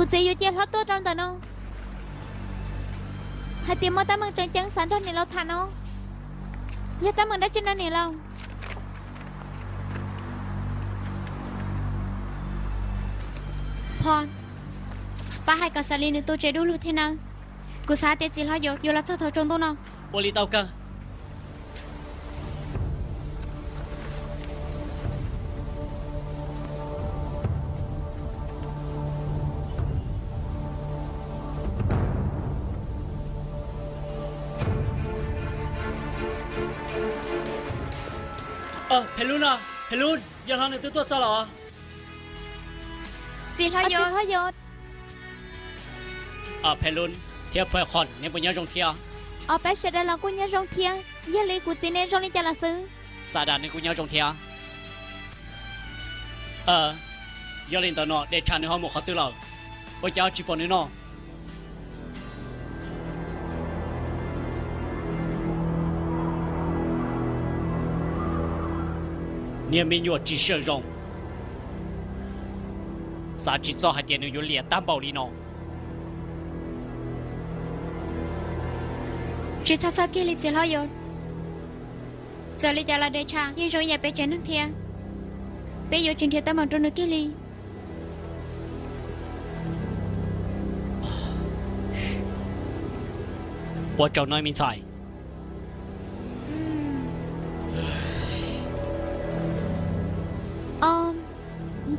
Kuv txiv yuav cia hlob tuaj rau ntawm no, hais tias muaj teeb meem tseem ceeb xav nrog niam laus tham no. Yog teeb meem dab tsi no niam laus? Phom, pab hais kom Xav Lis nws tu tsev du lug thiab nawb. Kuv xav hais tias txiv hlob yuav, yuav los txog thaum tsaus ntuj no. Ua li tau kawg. Phem Lub no, Phem Lub, yawg hlob nws twb tuaj txog los. Txiv hlob yuav. Phem Lub thiab Phem Qhon, neb puas nyob zoo thiab? Os, peb sawv daws los kuj nyob zoo thiab. Yog li kuv txiv neb zoo li cas lawm xwb? Xav Das nws kuj nyob zoo thiab. Yog li ntawd no Dej Tsha nws ho mus qhov twg lawm? Ua cas tsis pom nws no? Niag me nyuam tsis siab zoo, xav tsis txog hais tias nws yuav liam tag npaum li no. Tsis txhob txhawj kiag li txiv hlob yuav. Txawm li cas los Dej Tsha yeej zoo ib yam peb tsev neeg thiab. Peb yuav tsis nrhiav teeb meem rau nws kiag li. Ua tsaug nawb me ntxhais.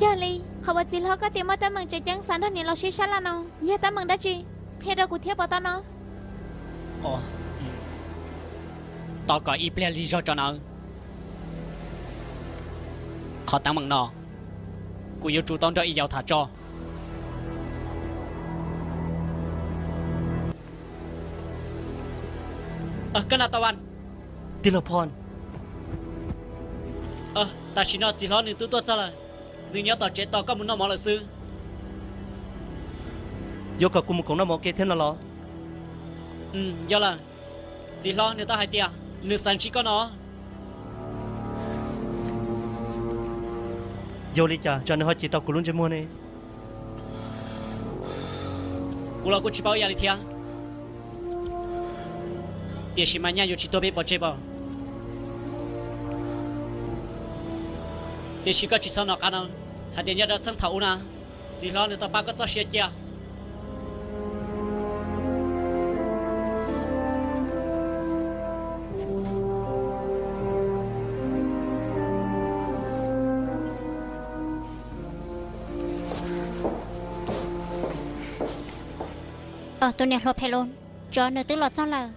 Yog li, qhov uas txiv hlob koj tias muaj teeb meem tseem ceeb xav nrog niam laus sib sab laj no yog teeb meem dab tsi? Qhia rau kuv thiab puas tau no? Tos kom ib pliag lig zog tso nawb. Qhov teeb meem no kuv yuav tsum tau nrog ib yaus tham tso. Koj na Tau Vas. Tij laug Phon. Tam sim no txiv hlob nws twb tuaj txog lawm. Nws nyob tom tsev tos koj mus noj mov lawm xwb. Yuav kom kuv mus koom noj mov ua ke thiab no los? Yog lawm. Txiv hlob nws tau hais tias nws xav ntsib koj no. Yog li cas tsam nws ho cim tau kuv lub ntsej muag ne? Kuv los kuj tsis paub ib yam li thiab. Tiam sis mas nyaj yuav tsis tuag peb pov tseg pom. Tiam sis koj tsis txhob hnov qab no hais tias nyob rau txheej thaum ub na, txiv hlob nws tau pab koj txoj sia cia. Tus niam hluas Phem Lus, tsov nws twb los txog lawm.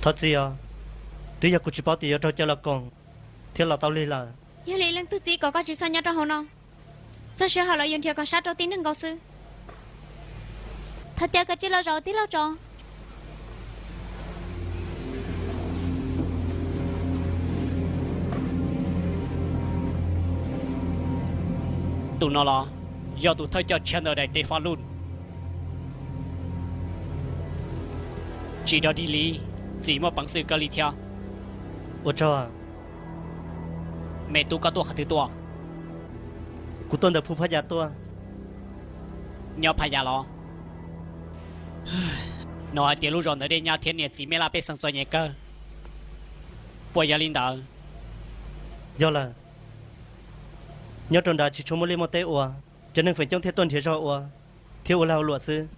Thov txim os, twb yog kuv tsis paub tias yuav raug coj los koom thiab los tau lig lawm. Yog li leej twg txib kom koj tsis txhob nyob rau hauv no? Txog sij hawm lawm yuav nrhiav kom sab rau tib neeg nkaus xwb. Thov caw koj tsis los zaum tij laug tsov. Tus no los yog tus thawj coj tshiab ntawm daim teb Fab Luj. Tsis dog dig li, txim muaj peev xwm kawg li thiab. Ua tsaug. Me tub, koj tuaj qhov twg tuaj? Kuv tuaj ntawm Phu Phaj Yas tuaj. Nyob Phaj Yas los? Hnov hais tias lub zos ntawd dej nyab thiab niam txiv me laj pej xeem txom nyem kawg. Puas yog li ntawd? Yog lawm. Nyob rau nrad tsis tshua muaj liaj muaj teb ua, cov neeg feem coob thiaj tuaj nrhiav zog ua thiab ua lag ua luam xwb.